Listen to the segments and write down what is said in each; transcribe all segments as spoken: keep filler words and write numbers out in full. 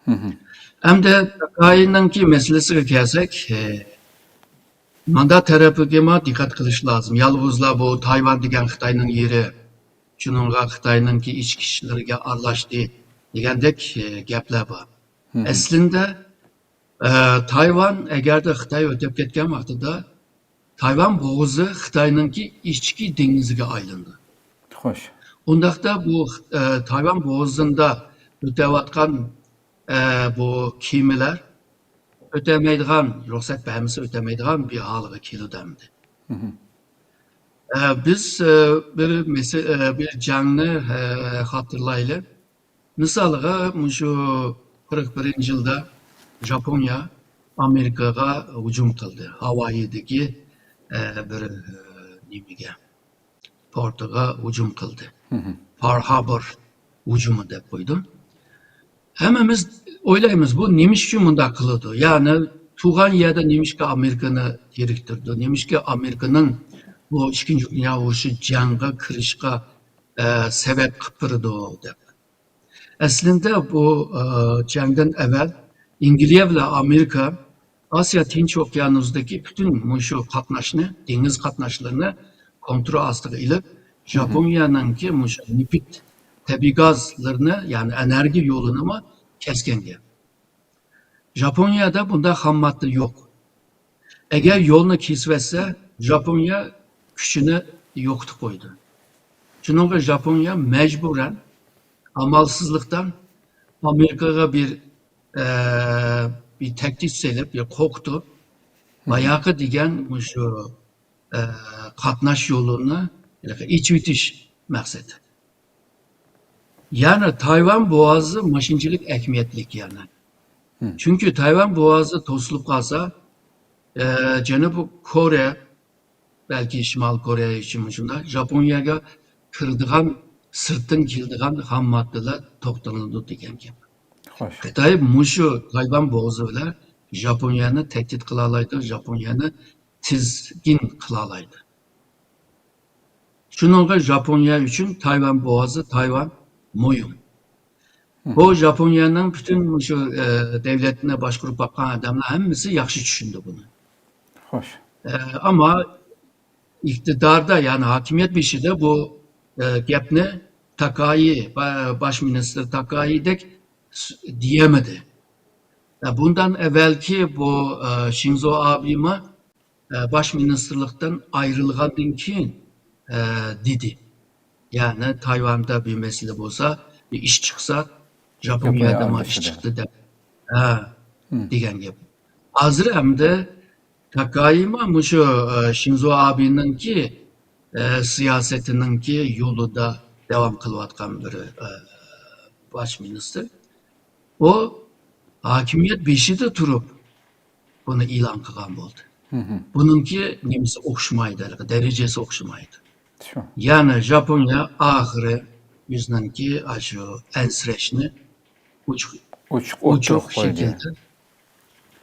ئەمدى تاكايىنىڭكى مەسىلىسىگە كەلسەك، ئە، ماندا تەرەپىگىمۇ دىققەت قىلىش لازىم. يالغۇزلا بۇ تايۋان دېگەن خىتاينىڭ يېرى، شۇنىڭغا خىتاينىڭكى ئىچكى ئىشلىرىغا ئارىلاشتى دېگەندەك، ئە، گەپلەر بار. ئەسلىندە، ئە، تايۋان ئەگەردە خىتاي ئۆتۈپ كەتكەن ۋاقتىدا تايۋان بوغۇزى خىتاينىڭكى ئىچكى دېڭىزىگە ئايلىنىدۇ. خوش. ئۇنداقتا بۇ، ئە، تايۋان بوغۇزىدا ئۆتەۋاتقان، ئە، بۇ كېمىلەر ئۆتەلمەيدىغان، رۇخسەت بەرمىسە ئۆتەلمەيدىغان بىر ھالغا كېلىدۇ ئەمدى. ئە، بىز، ئە، بىر مەسە-، ئە، بىر جەڭنى، ئە، خاتىرىلايلى. مىسالغا، مۇشۇ قىرىق بىرىنچى يىلدا ژاپونىيە ئامېرىكىغا ھۇجۇم قىلدى. ھاۋايىدىكى، ئە، بىر، ئە، نېمىگە، پورتىغا ھۇجۇم قىلدى. پارل ھاربور ھۇجۇمى دەپ قويدۇم. ھەممىمىز ئويلايمىز، بۇ نېمە ئۈچۈن مۇنداق قىلىدۇ؟ يەنى تۇغان يەردە نېمىشقا ئامېرىكىنى تېرىكتۈردى؟ نېمىشقا ئامېرىكىنىڭ بۇ ئىككىنچى دۇنيا ئۇرۇشى جەڭگە كىرىشقا، ئە، سەۋەب قىلىپ بېرىدۇ دەپ. ئەسلىندە بۇ، ئە، جەڭدىن ئەۋۋەل ئەنگلىيە بىلەن ئامېرىكا ئاسىيا تىنچ ئوكيانۇسىدىكى پۈتۈن مۇشۇ قاتناشنى، دېڭىز قاتناشلىرىنى كونترول ئاستىغا ئېلىپ، ژاپونىيەنىڭكى مۇشۇ نېفىت، تەبىئىي گازلىرىنى، يەنى ئېنېرگىيە يولىنىمۇ كەسكەن گەپ. ژاپونىيەدە بۇنداق خام ماددا يوق. ئەگەر يولنى كېسىۋەتسە، ژاپونىيە كۈچىنى يوقىتىپ قويىدۇ. شۇنىڭغا ژاپونىيە مەجبۇرەن، ئامالسىزلىقتىن ئامېرىكىغا بىر، ئە، بىر تەھدىت سېلىپ، بىر قورقۇتۇپ، باياقى دېگەن مۇشۇ، ئە، قاتناش يولىنى ئېچىۋېتىش مەقسىتى. يەنى تايۋان بوغازى ماشىنىچىلىك ئەھمىيەتلىك يەنى. چۈنكى تايۋان بوغازى توسۇلۇپ قالسا، ئە، جەنۇبىي كورېيە، بەلكى شىمالىي كورېيە ئۈچۈن شۇنداق، ژاپونىيەگە كىرىدىغان، سىرتتىن كېلىدىغان خام ماددىلار توختىتىلىدۇ دېگەن گەپ. خوش. خىتاي مۇشۇ تايۋان بوغۇزى بىلەن ژاپونىيەنى تەھدىت قىلالايدۇ، ژاپونىيەنى تىزگىن قىلالايدۇ. شۇنىڭغا ژاپونىيە ئۈچۈن تايۋان بوغازى، تايۋان مۇھىم. بۇ ژاپونىيەنىڭ پۈتۈن مۇشۇ، ئە، دەۋلەتنى باشقۇرۇپ باققان ئادەملەر ھەممىسى ياخشى چۈشىنىدۇ بۇنى. خوش. ئە، ئەمما ئىقتىداردا، يەنى ھاكىمىيەت بېشىدا بۇ، ئە، گەپنى تاكايى، با-، باش مىنىستىر تاكايىدەك س-، دېيەلمىدى. ئە، بۇندىن ئەۋۋەلكى بۇ، ئە، شىنزو ئابېمۇ ئە، باش مىنىستىرلىقتىن ئايرىلغاندىن كېيىن، ئە، دېدى. يەنى تايۋاندا بىر مەسىلە بولسا، بىر ئىش چىقسا، ژاپونىيەدىمۇ ئىش چىقتى دەپ، ھە، دېگەن گەپ. ھازىر ئەمدى تاكايىمۇ مۇشۇ، ئە، شىنزو ئابېنىڭكى، ئە، سىياسىتىنىڭكى يولىدا داۋام قىلىۋاتقان بىر، ئە، باش مىنىستىر. ئۇ ھاكىمىيەت بېشىدا تۇرۇپ بۇنى ئېلان قىلغان بولدى. بۇنىڭكى نېمىسى ئوخشىمايدۇ، ھېلىقى دەرىجىسى ئوخشىمايدۇ. شۇ. يەنى ژاپونىيە ئاخىرى ئۆزىنىڭكى ئاشۇ ئەنسىرەشنى ئوچۇق، ئوچۇق ئوتتۇرىغا قويدى. شەكىلدە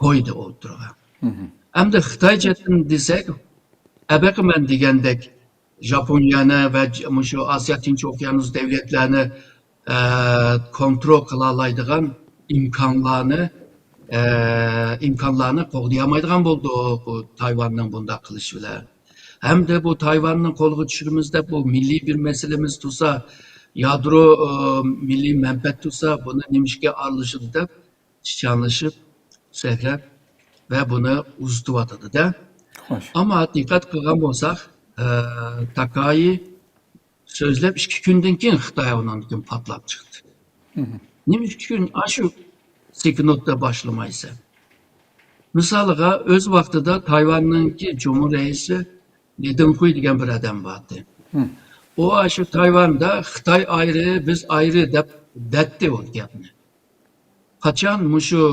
قويدى ئوتتۇرىغا. ئەمدى خىتاي جەھەتتىن دېسەك، ئەبەقى مەن دېگەندەك، ژاپونىيەنى ۋە ج-، مۇشۇ ئاسىيا تىنچ ئوكيانۇس دەۋلەتلەرنى، ئە، كونترول قىلالايدىغان ئىمكانلارنى، ئە، ئىمكانلارنى قوغدىيالمايدىغان بولدۇق، بۇ تايۋاننىڭ بۇنداق قىلىشى بىلەن. ھەمدە بۇ تايۋاننى قولغا چۈشۈرىمىز دەپ، بۇ مىللىي بىر مەسىلىمىز تۇرسا، يادرو، ئە، مىللىي مەنپەئەت تۇرسا، بۇنى نېمىشقا ئارىلىشىدۇ دەپ، چىچانلىشىپ، سەكرەپ ۋە بۇنى ئۇزىتىۋاتىدۇ-دە. خوش. ئەمما دىققەت قىلغان بولساق، ئە، تاكايى سۆزلەپ ئىككى كۈندىن كېيىن خىتاي ئۇنىڭدىن كېيىن پاتلاپ چىقتى. نېمە ئۈچۈن ئاشۇ سېكۇنتتا باشلىمايسەن؟ مىسالىغا، ئۆز ۋاقتىدا تايۋاننىڭكى جۇمھۇر رەئىسى لى دېڭخۇي دېگەن بىر ئادەم بارتى. ئۇ ئاشۇ تايۋاندا خىتاي ئايرى، بىز ئايرى دەپ دەتتى ئۇ گەپنى. قاچان مۇشۇ،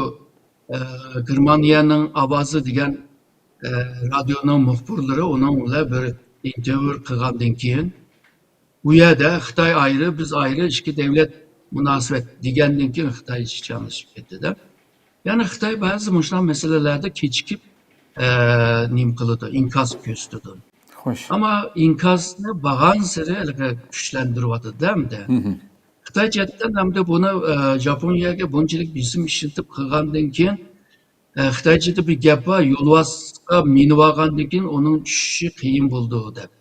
ئە، گېرمانىيەنىڭ ئاۋازى دېگەن، ئە، رادىيونىڭ مۇخبىرلىرى ئۇنىڭ بىلەن بىر ئىنتېرۋيۇ قىلغاندىن كېيىن، ئۇ يەردە خىتاي ئايرى، بىز ئايرى، ئىككى دەۋلەت مۇناسىۋەت دېگەندىن كېيىن خىتاي چىچانلىشىپ كەتتى-دە. يەنى خىتاي بەزى مۇشۇنداق مەسىلىلەردە كېچىكىپ، ئە، نېمە قىلىدۇ، ئىنكاس كۆرسىتىدۇ. خوش. ئەمما ئىنكاسنى بارغانسېرى ھېلىقى كۈچلەندۈرۈۋاتىدۇ-دە ئەمدى. خىتاي جەھەتتىن ئەمدى بۇنى، ئە، ژاپونىيەگە بۇنچىلىك بېسىم ئىشلىتىپ قىلغاندىن كېيىن، ئە، خىتايچىدا بىر گەپ بار، يولۋاسقا مىنىۋالغاندىن كېيىن ئۇنىڭ چۈشۈشى قىيىن بولىدۇ دەپ.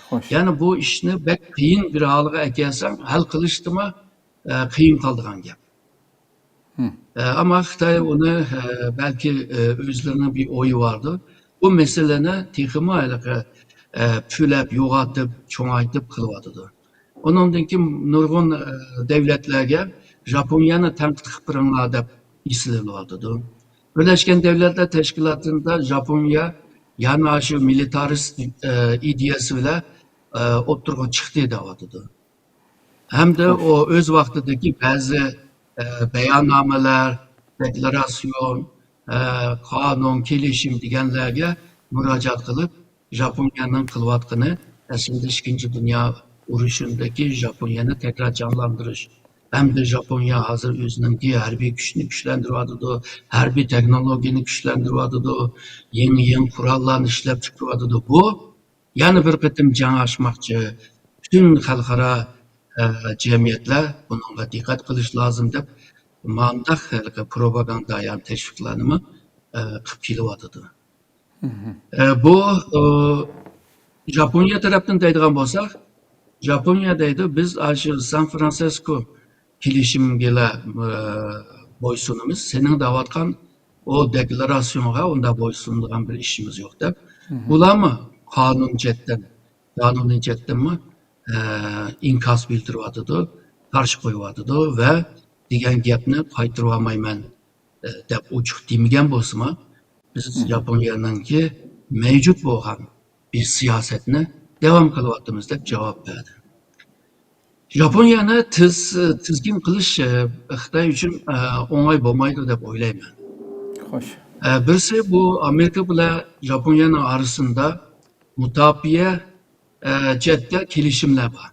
خوش. يەنى بۇ ئىشنى بەك قىيىن بىر ھالغا ئەكەلسەڭ، ھەل قىلىشتىمۇ، ئە، قىيىن قالىدىغان گەپ. ئە، ئەمما خىتاي ئۇنى، ئە، بەلكى، ئە، ئۆزلىرىنىڭ بىر ئويى باردۇر. بۇ مەسىلىنى تېخىمۇ ھېلىقى، ئە، پۈۋلەپ، يوغىنىتىپ، چوڭايتىپ قىلىۋاتىدۇ. ئۇنىڭدىن كېيىن نۇرغۇن، ئە، دۆلەتلەرگە ژاپونىيەنى تەنقىد قىلىپ بېرىڭلار دەپ ئېسىلىۋاتىدۇ. بىرلەشكەن دۆلەتلەر تەشكىلاتىدا ژاپونىيە يەنە شۇ مىلىتارىست، ئە، ئىدىيەسى بىلەن، ئە، ئوتتۇرىغا چىقتى دەۋاتىدۇ. ھەمدە ئۇ ئۆز ۋاقتىدىكى بەزى، ئە، باياننامىلەر، دېكلاراتسىيون، ئە، قانۇن، كېلىشىم دېگەنلەرگە مۇراجىئەت قىلىپ، ژاپونىيەنىڭ قىلىۋاتقىنى ئەسلىدە ئىككىنچى دۇنيا ئۇرۇشىدىكى ژاپونىيەنى تەكرار جانلاندۇرۇش. ھەمدە ژاپونىيە ھازىر ئۆزىنىڭكى ھەربىي كۈچىنى كۈچلەندۈرۈۋاتىدۇ، ھەربىي تېخنولوگىيەنى كۈچلەندۈرۈۋاتىدۇ، يېڭى، يېڭى قوراللارنى ئىشلەپ چىقىرىۋاتىدۇ. بۇ يەنە بىر قېتىم جەڭ ئاچماقچى، پۈتۈن خەلقئارا، ئە، جەمئىيەتلەر بۇنىڭغا دىققەت قىلىش لازىم دەپ، مانداق ھېلىقى پروپاگاندا يا تەشۋىقلارنىمۇ، ئە، قىلىپ كېلىۋاتىدۇ. ئە، بۇ، ئە، ژاپونىيە تەرەپتىن دەيدىغان بولساق، ژاپونىيە دەيدۇ، بىز ئاشۇ سان فرانسىسكو كېلىشىمگىلا، ئە، بويسۇنىمىز، سېنىڭ دەۋاتقان ئۇ دېكلاراتسىيونغا ئۇنداق بويسۇنىدىغان بىر ئىشىمىز يوق دەپ، ئۇلارمۇ قانۇن جەھەتتىن، قانۇنىي جەھەتتىنمۇ، ئە، ئىنكاس بىلدۈرۈۋاتىدۇ، قارشى قويۇۋاتىدۇ ۋە دېگەن گەپنى قايتۇرۇۋالمايمەن، ئە، دەپ ئوچۇق دېمىگەن بولسىمۇ، بىز ياپونىيەنىڭكى مەۋجۇت بولغان بىر سىياسەتنى داۋام قىلىۋاتىمىز دەپ جاۋاب بەردى. ياپونىيەنى تىز-، تىزگىن قىلىش، ئە، خىتاي ئۈچۈن، ئە، ئوڭاي بولمايدۇ دەپ ئويلايمەن. خوش. ئە، بىرسى بۇ ئامېرىكا بىلەن ياپونىيەنىڭ ئارىسىدا مۇداپىئە، ئە، جەھەتتە كېلىشىملەر بار.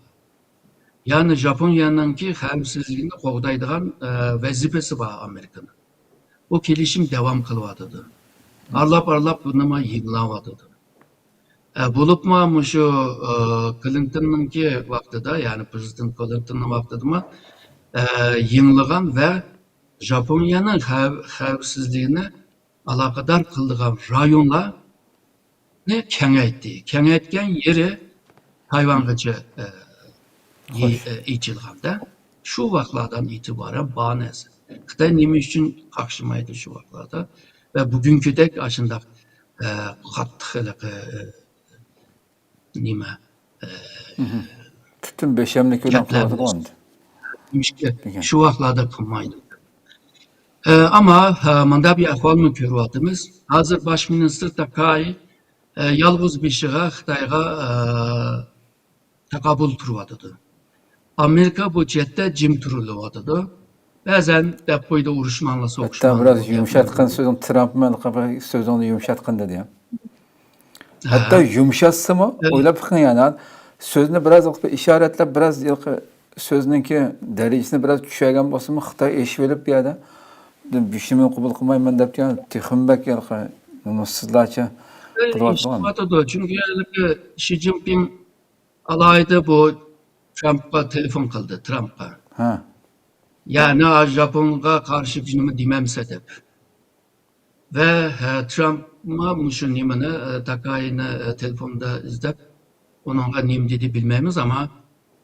يەنى ياپونىيەنىڭكى خەۋپسىزلىكىنى قوغدايدىغان، ئە، ۋەزىپىسى بار ئامېرىكىنىڭ. بۇ كېلىشىم داۋام قىلىۋاتىدۇ. ئارىلاپ-ئارىلاپ بۇنىمۇ يېڭىلاۋاتىدۇ. ئە، بولۇپمۇ مۇشۇ، ئە، كلىنتوننىڭكى ۋاقتىدا، يەنى پرېزىدېنت كلىنتوننىڭ ۋاقتىدىمۇ، ئە، يېڭىلغان ۋە ياپونىيەنىڭ خەۋ-، خەۋپسىزلىكىنى ئالاقىدار قىلىدىغان رايونلارنى كېڭەيتتى. كېڭەيتكەن يېرى تايۋانغىچە، ئە، يې-، ئە، ئېچىلغاندا، شۇ ۋاقىتلاردىن ئېتىبارەن بار نەرسە. خىتاي نېمە ئۈچۈن قاقشىمايدۇ شۇ ۋاقىتلاردا؟ ۋە بۈگۈنكىدەك ئاشۇنداق، ئە، قاتتىق ھېلىقى، ئە، نېمە، ئە، پۈتۈن بېشەملىك بىلەن قىلىۋاتىدۇ. شۇ ۋاقىتلاردا قىلمايدۇ. ئە، ئەمما، ئە، مۇنداق بىر ئەھۋالنى كۆرۈۋاتىمىز. ھازىر باش مىنىستىر تاكاي، ئە، يالغۇز بېشىغا خىتايغا، ئە، تاقابىل تۇرۇۋاتىدۇ. ئامېرىكا بۇ جەھەتتە جىم تۇرۇلۇۋاتىدۇ. بەزەن دەپ قويىدۇ، ئۇرۇشماڭلار، سوقۇشماڭلار. ھەتتا بىراز يۇمشاتقان سۆزۈڭ، ترامپمۇ سۆزۈڭنى يۇمشاتقان دېدى. ھەتتا يۇمشاتسىمۇ، ئويلاپ بېقىڭ، يەنى سۆزنى بىراز ئىشارەتلەپ، بىراز سۆزنىڭكى دەرىجىسىنى بىراز چۈشۈرگەن بولسىمۇ، خىتاي ئېشىۋېلىپ بۇ يەردە، بېشىمنى قوبۇل قىلمايمەن دەپ، يەنە تېخىمۇ بەك نومۇسسىزلارچە قىلىۋاتىدۇ. ئېشىۋاتىدۇ، چۈنكى ھېلىقى شى جىنپىڭ ئالاھىدە بۇ ترامپقا تېلېفون قىلدى، ترامپقا. ھە. يەنى، ژاپونغا قارشى بىر نېمە دېمەمسە دەپ. ۋە، ھە، ترامپمۇ مۇشۇ نېمىنى، ئە، تاكاينى، ئە، تېلېفوندا ئىزدەپ، ئۇنىڭغا نېمە دېدى بىلمەيمىز، ئەمما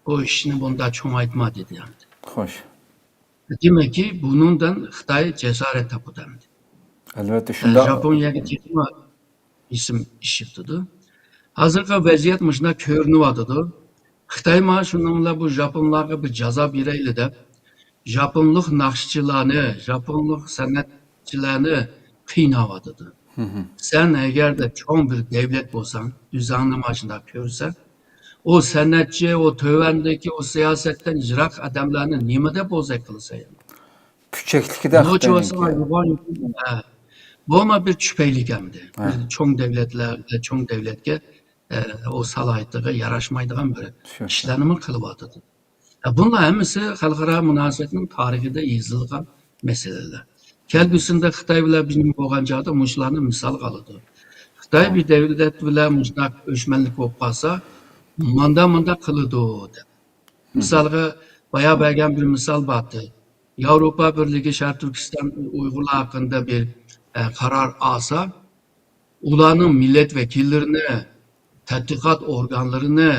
بۇ ئىشنى بۇنداق چوڭايتما دېدى ئەمدى. خوش. دېمەككى، بۇنىڭدىن خىتاي جاسارەت تاپىدۇ ئەمدى. ئەلۋەتتە، ئە، شۇنداق. ياپونىيەگە تېخىمۇ بېسىم ئېشىۋاتىدۇ. ھازىرقى ۋەزىيەت مۇشۇنداق كۆرۈنۈۋاتىدۇ. خىتاي مانا شۇنىڭ بىلەن بۇ ياپونلارغا بىر جازا بېرەيلى دەپ، ياپونلۇق ناخشىچىلارنى، ياپونلۇق سەنئەتچىلەرنى قىيناۋاتىدۇ. سەن ئەگەردە چوڭ بىر دەۋلەت بولساڭ، ئۆزۈڭنى مانا شۇنداق كۆرسەڭ، ئۇ سەنئەتچى، ئۇ تۆۋەندىكى، ئۇ سىياسەتتىن يىراق ئادەملەرنى نېمە دەپ بوزەك قىلىسەن؟ پۈچەكلىكىدە نوچى خىتاينىڭكى. ھە. بۇمۇ بىر چۈپەيلىك ئەمدى. ھە. بىر چوڭ دۆلەتلەر، چوڭ دۆلەتكە، ئە، ئۇ سالاھىيىتىگە ياراشمايدىغان بىر ئىشلارنىمۇ قىلىۋاتىدۇ. ئە، بۇنىڭ ھەممىسى خەلقئارا مۇناسىۋەتنىڭ تارىخىدا يېزىلغان مەسىلىلەر. كەلگۈسىدە خىتاي بىلەن بىلىم بولغان چاغدا مۇشۇلارنى مىسالغا ئالىدۇ. خىتاي بىر دۆلەت بىلەن مۇشۇنداق ئۆچمەنلىك بولۇپ قالسا، ماندا ماندا قىلىدۇ دەپ. مىسالغا، بايا بەرگەن بىر مىسال بارتى. ياۋروپا بىرلىكى شەرقىي تۈركىستان ئۇيغۇرلار ھەققىدە بىر، ئە، قارار ئالسا، ئۇلارنىڭ مىللەت ۋەكىللىرىنى، تەتقىقات ئورگانلىرىنى،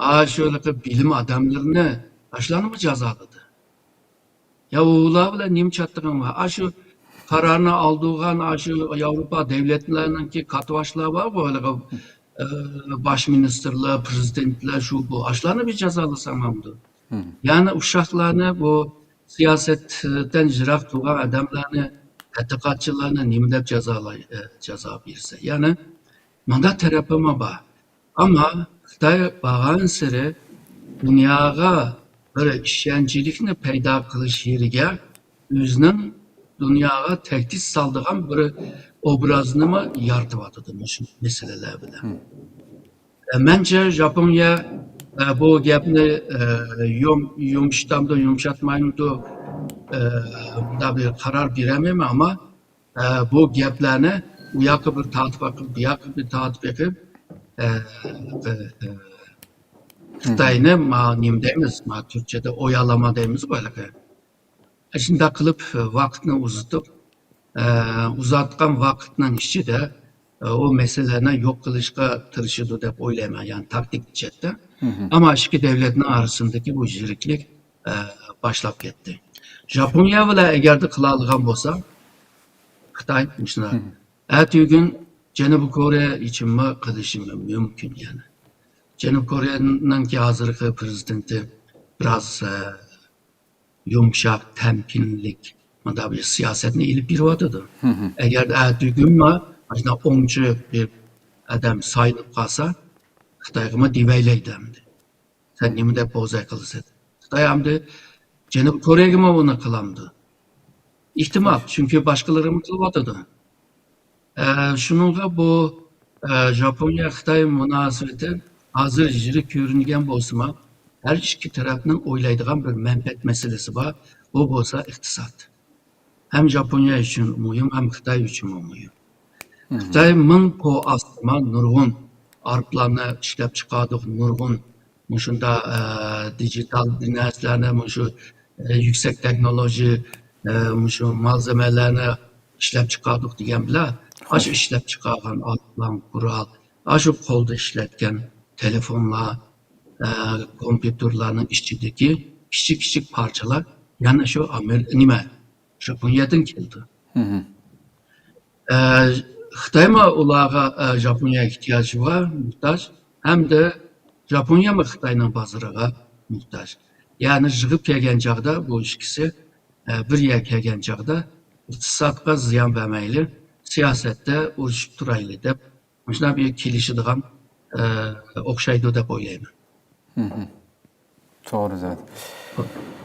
ئاشۇ بىلىم ئادەملىرىنى، ئاشۇلارنىمۇ جازالىدى. يا ئۇلار بىلەن نېمە چاتىقىڭ بار؟ ئاشۇ قارارنى ئالدۇرغان ئاشۇ ياۋروپا دۆلەتلىرىنىڭكى كاتتىباشلار بارغۇ، ھېلىقى، ئە، باش مىنىستىرلار، پرېزىدېنتلار، شۇ بۇ. ئاشۇلارنى بىر جازالىساڭ بولامدۇ؟ يەنى ئۇششاقلارنى، بۇ سىياسەتتىن يىراق تۇرغان ئادەملەرنى، تەتقىقاتچىلارنى نېمە دەپ جازالاي-، ئە، جازا بېرىسەن؟ يەنى مۇنداق تەرىپىمۇ بار. ئەمما خىتاي بارغانسېرى دۇنياغا بىر ئىشەنچلىكنى پەيدا قىلىش يېرىگە ئۆزىنىڭ دۇنياغا تەھدىت سالىدىغان بىر ئوبرازنىمۇ يارىتىۋاتىدۇ مۇشۇ مەسىلىلەر بىلەن. مەنچە ژاپونىيە، ئە، بۇ گەپنى، ئە، يۇم-، يۇمشىتامدۇ، يۇمشاتمايمدۇ، ئە، مۇنداق بىر قارار بېرەلمەيمەن، ئەمما، ئە، بۇ گەپلەرنى ئۇ ياققا بىر تارتىپ بېقىپ، بۇ ياققا بىر تارتىپ بېقىپ، ئە، ئە، ئە، خىتاينى ما نېمە دەيمىز، ما تۈركچەدە ئويالاما دەيمىز ھېلىقى. شۇنداق قىلىپ، ۋاقىتنى ئۇزىتىپ، ئۇزارتقان ۋاقىتنىڭ ئىچىدە، ئۇ مەسىلىلەرنى يوق قىلىشقا تىرىشىدۇ دەپ ئويلايمەن، يەنى تاكتىك جەھەتتە. ئەمما ئىككى دۆلەتنىڭ ئارىسىندىكى بۇ يىرىكلىك، باشلاپ كەتتى. ژاپونىيە بىلەن ئەگەردە قىلالىغان بولسا، خىتاي مۇشۇنداق. ئەتىگۈن جەنۇبىي كورېيە يېچىمى قىلىشى مۇمكىن يەنى. جەنۇبىي كورېيەنىڭكى ھازىرقى پرېزىدېنتى بىراز، يۇمشاق، تەمكىنلىك، مۇنداق بىر سىياسەتنى ئېلىپ بېرىۋاتىدۇ. ئەگەر ئەتىگۈنمۇ مۇشۇنداق ئوڭچى بىر ئادەم سايلىنىپ قالسا، خىتايغىمۇ دېۋەيلەيدۇ ئەمدى. سەن نېمە دەپ بوزەك قىلىسەن؟ خىتاي ئەمدى جەنۇبىي كورېيەگىمۇ ئۇنى قىلامدۇ؟ ئېھتىمال، چۈنكى باشقىلىرىمۇ قىلىۋاتىدۇ. ئە، شۇنىڭغا بۇ، ئە، ژاپونىيە خىتاي مۇناسىۋىتى ھازىر يىرىك كۆرۈنگەن بولسىمۇ، ھەر ئىككى تەرەپنىڭ ئويلايدىغان بىر مەنپەئەت مەسىلىسى بار. بۇ بولسا ئىقتىساد. ھەم ژاپونىيە ئۈچۈن مۇھىم، ھەم خىتاي ئۈچۈنمۇ مۇھىم. خىتاي مىڭ پو ئاستىما نۇرغۇن ئايروپىلاننى ئىشلەپ چىقاردۇق، نۇرغۇن مۇشۇنداق، ئە، دىجىتال بىر نەرسىلەرنى، مۇشۇ، ئە، يۈكسەك تېخنولوگىيە، ئە، مۇشۇ مالزېمىلەرنى ئىشلەپ چىقاردۇق دېگەن بىلەن، ئاشۇ ئىشلەپ چىقارغان ئايروپىلان، قورال، ئاشۇ قولدا ئىشلەتكەن تېلېفونلار، ئە، كومپيۇتېرلارنىڭ ئىچىدىكى كىچىك-كىچىك پارچىلار يەنە شۇ ئامېر-، نېمە، ژاپونىيەدىن كېلىدۇ. ئە، خىتايمۇ ئۇلارغا، ئە، ژاپونىيە ئېھتىياجىغا موھتاج، ھەمدە ژاپونىيەمۇ خىتاينىڭ بازىرىغا موھتاج. يەنى يىغىپ كەلگەن چاغدا بۇ ئىككىسى، ئە، بىر يەرگە كەلگەن چاغدا ئىقتىسادقا زىيان بەرمەيلى، سىياسەتتە ئۇرۇشۇپ تۇرايلى دەپ مۇشۇنداق بىر كېلىشىدىغان، ئە، ئوخشايدۇ دەپ ئويلايمەن. توغرا زادى.